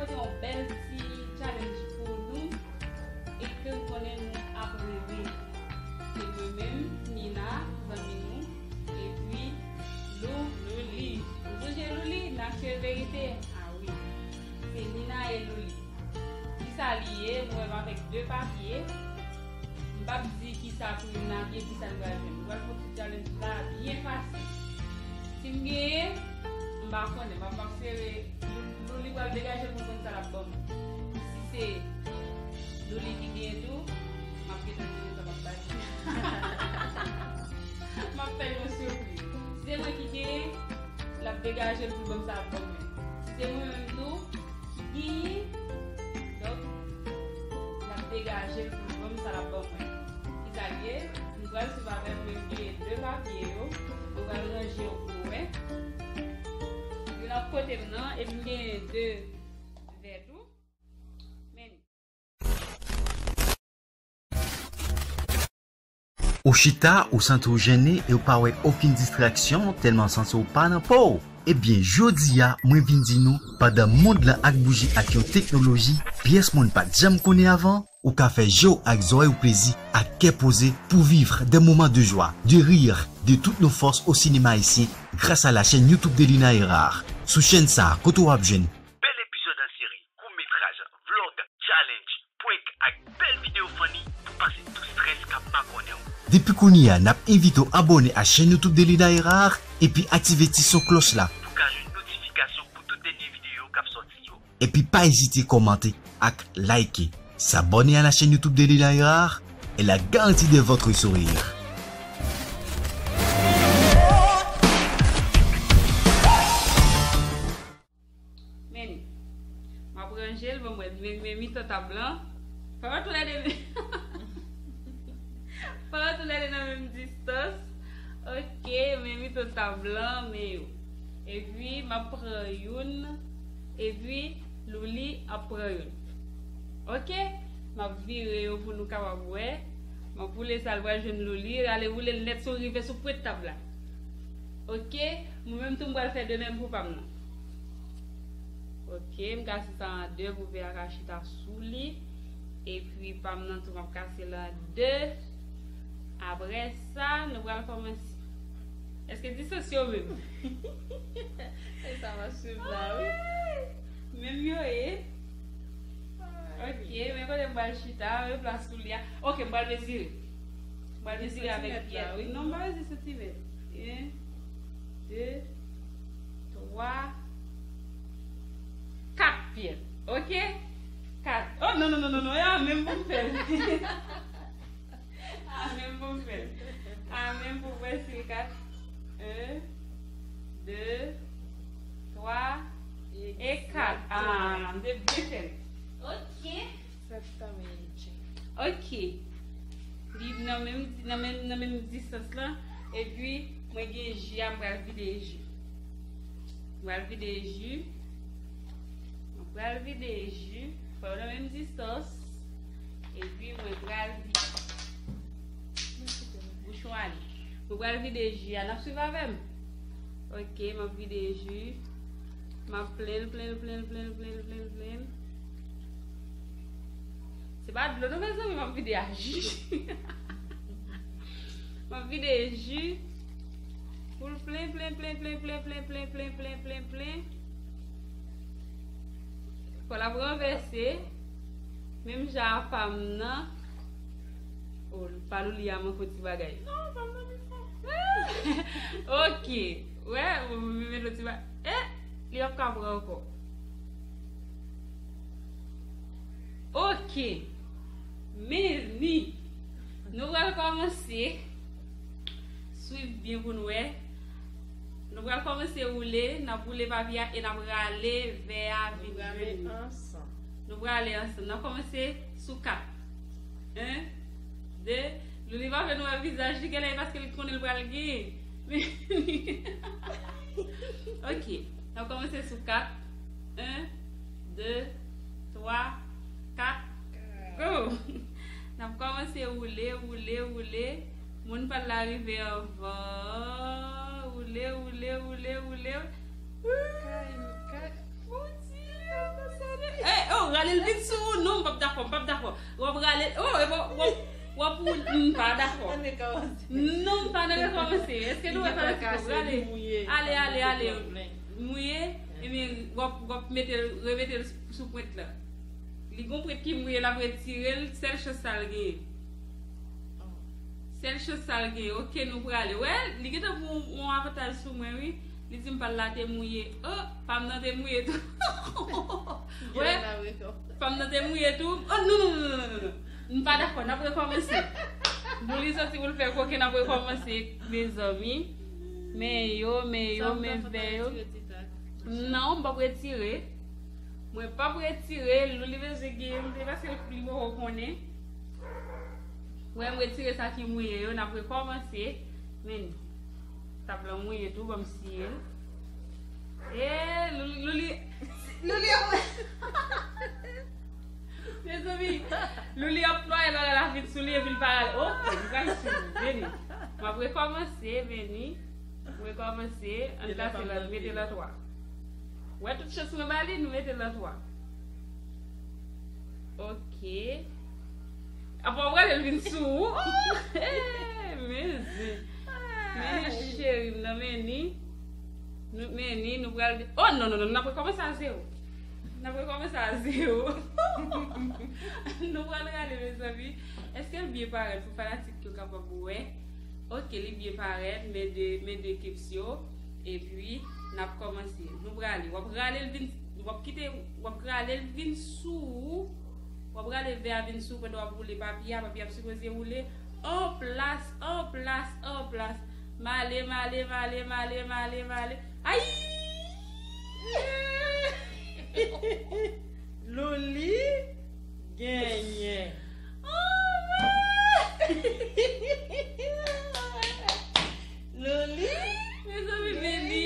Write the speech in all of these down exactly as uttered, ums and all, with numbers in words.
Pote yon bèl ti challenge pou nou e ke m konnen nou ap renmen. Se mwen menm, Nina, zanmi nou, epi Lou, Louli. Ou sonje Louli nan Ke Verite? A wi. Se Nina e Louli. Kisa li ye? Nou wè m avèk de papye. M p ap di kisa prim nan ye, kisa l pral jwenn. Nou pral fè ti challenge la byen fasil. Si m genyen, m pa konnen, m ap, m ap sere, Louli pral degaje l pou l konn sa l ap ban mwen. Si se Louli ki genyen tou, m ap gentan di nou sa m ap ba li. M ap fè l yon sipriz. Si se mwen ki genyen, l ap degaje l pou l ban m sa l ap ban mwen. Si se mwen menm tou, ki genyen. Donk, l ap degaje l pou l ban m sa l ap ban mwen. Kisa l ye? Nou pral swiv avè m, men m genyen de papye yo. Nou pral ranje yo pou nou wè. Youn ap kote m nan, epi m genyen de vè tou. Men Ou chita, ou santi w jennen e w pa wè okenn distraksyon tèlman w santi w pa nan pa w. Ebyen, jodi a, mwen vin di nou, pandan mond lan ak bouji ak yon teknoloji pyès moun pa t janm konnen avan, ou ka fè je w ak zòrèy ou plezi ak kè poze pou viv de moman de jwa, de rir, de toutes nos forces au cinéma haïtien grâce à la chaîne YouTube de Lina Hérard. Sou chèn sa a, kote w ap jwenn bèl epizòd an seri, kout metraj, vlòg, challenge, prank ak bèl videyo funny pou pase tout strès k ap makonnen w. Depi kounye a, n ap envite w abòne a chèn YouTube de Lina Hérard epi aktive ti son klòch la pou ka jwenn notifikasyon pou tout dènye videyo k ap sòti yo. Epi pa ezite kòmante ak like. S'abonner à la chaîne YouTube de Lina Hérard est la garantie de votre sourire. Men, m ap ranje l, bon, mwen, men, men mitan tab lan. Fè yo toulède, fè yo toulède nan menm distans. Ok, men mitan tab lan, men yo. Epi, m ap pran youn. Epi, Louli ap pran youn. Ok? M ap vire yo pou nou kapab wè. M ap woule sa, l pral jwenn Louli. Ale woule l nèt sou rive sou pwent tab la. Ok? Mwen menm tou, m pral fè de menm pou pa m nan. Ok, m kase sa an de pou vè a ka chita sou li. Epi pa m nan tou, m ap kase l an de. Apre sa, nou pral kòmanse. Èske distans yo menm? E sa m ap swiv la, wi. Menm yo ye. Ok, men kote m pral chita, men plas pou li a. Ok, m pral mezire. M pral mezire avèk pyè. Non, m pa mezire santimèt. Yon, de, twa, kat pyè. Ok? Kat. Oh, non, non, non, non, non, e a menm pou m fè l. A menm pou m fè l. A menm pou m fè l, se kat. Yon, de, twa, e kat. Ah, m te byen fè l. Ok. Sa ki ta menm. Ok. Li nan menm, nan menm, nan menm distans lan. Epi, mwen gen ji a, m pral vide ji. M pral vide ji. Mwen pral vide ji. Fè yo nan menm distans. Epi, mwen pral vide. Bouchon ale. Mwen pral vide ji a. N ap swiv avè m. Ok, m ap vide ji. M ap plen l, plen l, plen l, plen l, plen l, plen l, plen l. Se pa dlo non, mezanmi, m ap vide a ji. M ap vide ji. Pou l plen, plen, plen. Fò l ap ranvèse. Menm jan a pa m nan. Oh, pa Louli a manke yon ti bagay. Non, pa m nan pi fò. Ok. Wè, ou met yon ti bagay. Eh, li ap ka pran ankò. Ok. Men ni. Nou pral kòmanse. Swiv byen pou n wè. Nou pral kòmanse woule, n ap woule papye a e n ap rale vè a vin jwenn nou. Nou prale ansanm. N ap kòmanse sou kat. Yon, de, Louli pa vle nou wè vizaj li, genlè e paske li konnen l pral genyen. Ok. N ap kòmanse sou kat. Yon, de, twa, kat. Go! N ap kòmanse woule, woule, woule. Moun pa t la rive anvan. Woule, woule, woule, woule. Kay, kay. Bondye, sa de. Rale l vin sou ou, non, m p ap dakò, m p ap dakò. W ap rale, oh, e bon, w ap, w ap, m pa dakò. Non, m pa nan rekòmanse. Èske nou wè fanatik yo? Rale. Ale, ale, ale. Mouye, ebyen, w ap, w ap mete l, remete l sou pwent la. Li gon pwent ki mouye, l ap retire l, sèl chans sa l genyen. Sèl chans sa l genyen. Oke, nou prale. Wè, li gentan pran yon, yon avantaj sou mwen, wi. Li di m pa l la te mouye. Oh, pa m nan te mouye tou. Wè, pa m nan te mouye tou. Oh, non, non, non, non, non, non. M pa dakò, n ap rekòmanse. Luli soti pou l fè koken, n ap rekòmanse, mezanmi. Men yo, men yo, men vè yo. Non, m p ap retire. Mwen p ap retire. Luli bezwen gen, m te paske li poko konnen. Wè, m retire sa ki mouye yo, n ap rekòmanse. Men, tab lan mouye tou, ban m siye l. E, Luli, Luli, Luli ap, mezanmi, Luli ap plwaye bagay la vin sou li, epi l pa rale. Oke, m pral sou li, vini. M ap rekòmanse, vini. M rekòmanse, ann kase lòt, mete lòt wa. Wè tout chans mwen ba li, nou mete lòt wa. Oke. Apa w prale l vin sou ou? Oh, eh, mezi. Men cheri m nan, men ni. Nou, men ni, nou pral de-, oh, non, non, non, n ap rekòmanse a zewo. N ap rekòmanse a zewo. Nou pral rale, mezanmi. Èske l byen parèt pou fanatik yo kapab wè? Oke, li byen parèt, men de, men de kips yo. Epi, n ap kòmanse. Nou prale. W ap rale l vin, w ap kite, w ap rale l vin sou ou. W ap rale vè a vin sou ou pandan w ap woule papye a. Papye a ap sipoze woule an plas, an plas, an plas. Male, male, male, male, male, male. Ay! Luli genyen. Oh, man! Luli. Mezanmi, Meli.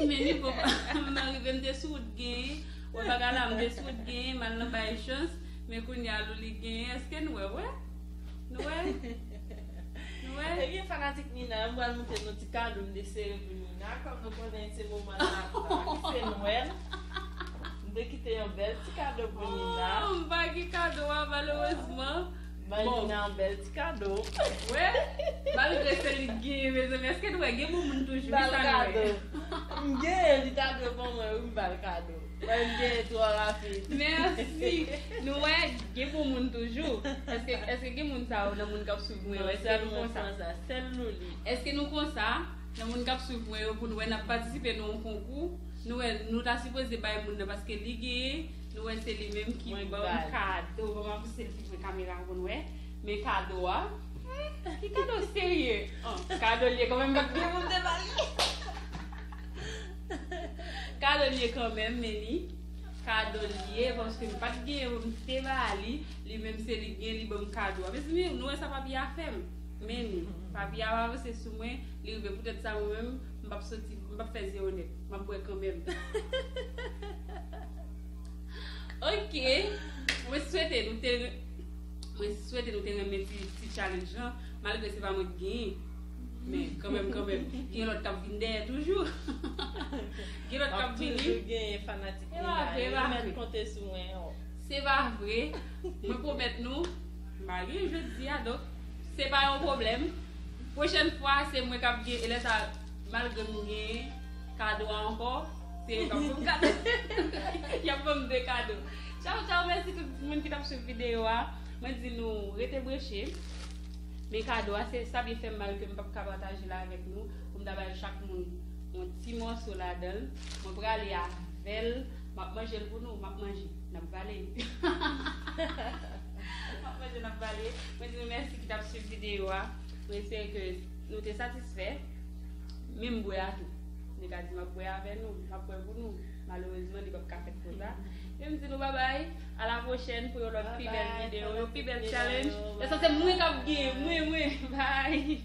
Meli, bon, m nan rive, m te sou wout genyen. Wè, bagay la, m te sou wout genyen, m al nan bay chans. Men kounye a, Luli genyen. Èske nou wè, wè? Nou wè? Nou wè? Ebyen, fanatik Nina, m pral montre nou ti kado m te sere pou Nina. Kòm nou konnen se moman Nat la, ki se Nwèl. M te kite yon bèl ti kado pou Nina. Oh, m pa gen kado a, malerezman. Ban Nina yon bèl ti kado. Wè, malgre se li k genyen, mezanmi, èske nou wè gen bon moun toujou? Wi, sa nou wè. M genyen, li ta dwe ban mwen, wi, m ba l kado. Mwen, m genyen twò rapid. Mèsi. Nou wè, gen bon moun toujou. Èske, èske gen moun sa yo nan moun k ap swiv mwen yo? Èske nou konsa? Sèl Luli. Èske nou konsa? Nan moun k ap swiv mwen yo, pou nou wè n ap patisipe nan yon konkou. Nou wè, nou ta sipoze bay moun nan paske li genyen. Nou wè se li menm ki ban m kado. Ban m avanse l pi pre kamera pou nou wè. Men kado a. Hmm, ki kado serye? An, kado l ye kanmenm, m pa t gen pou m te ba li. Kado l ye kanmenm, men ni kado l ye, paske m pa t genyen pou m te ba li. Li menm se li gen, li ban m kado a. Mezanmi, nou wè sa papye a fè m. Men ni, papye a avanse sou mwen, li rive poutèt sa mwen menm, m p ap soti, m p ap fè zewo nèt. M ap bwè kanmenm. Oke, mwen swete nou te, mwen swete nou te renmen ti, ti challenge lan, malgre se pa mwen ki genyen. Men kanmenm, kanmenm, gen lòt k ap vin dèyè toujou. Gen lòt k ap vini. Toujou genyen fanatik Nina yo, mèt konte sou mwen. Se pa vre. Mwen pwomèt nou, m pa gen jodi a, donk, se pa yon pwoblèm. Pwochèn fwa, se mwen k ap gen, e lè sa, malgre m gen kado a ankò, se yo k ap ban m kado. Y ap ban m de kado. Tchaw, tchaw, mèsi tout moun ki t ap swiv videyo a. Mwen di nou, rete branche. Men kado a, se sa byen fè m mal ke m p ap ka pataje l avèk nou. Pou m ta bay chak moun yon ti mòso ladan l. Mwen prale avè l. M ap manje l pou nou, m ap manje. N ap vale. M ap manje, n ap vale. Mwen di nou mèsi ki t ap swiv videyo a. Mwen espere ke nou te satisfè. Men m bwè a tou. Li ka di m ap bwè avè nou, m ap bwè pou nou. Malerezman, li p ap ka fèt konsa. Men m di nou babay, a la pwochèn pou yon lòt pi bèl videyo, yon pi bèl challenge. E sa se mwen k ap genyen, mwen, mwen. Bye!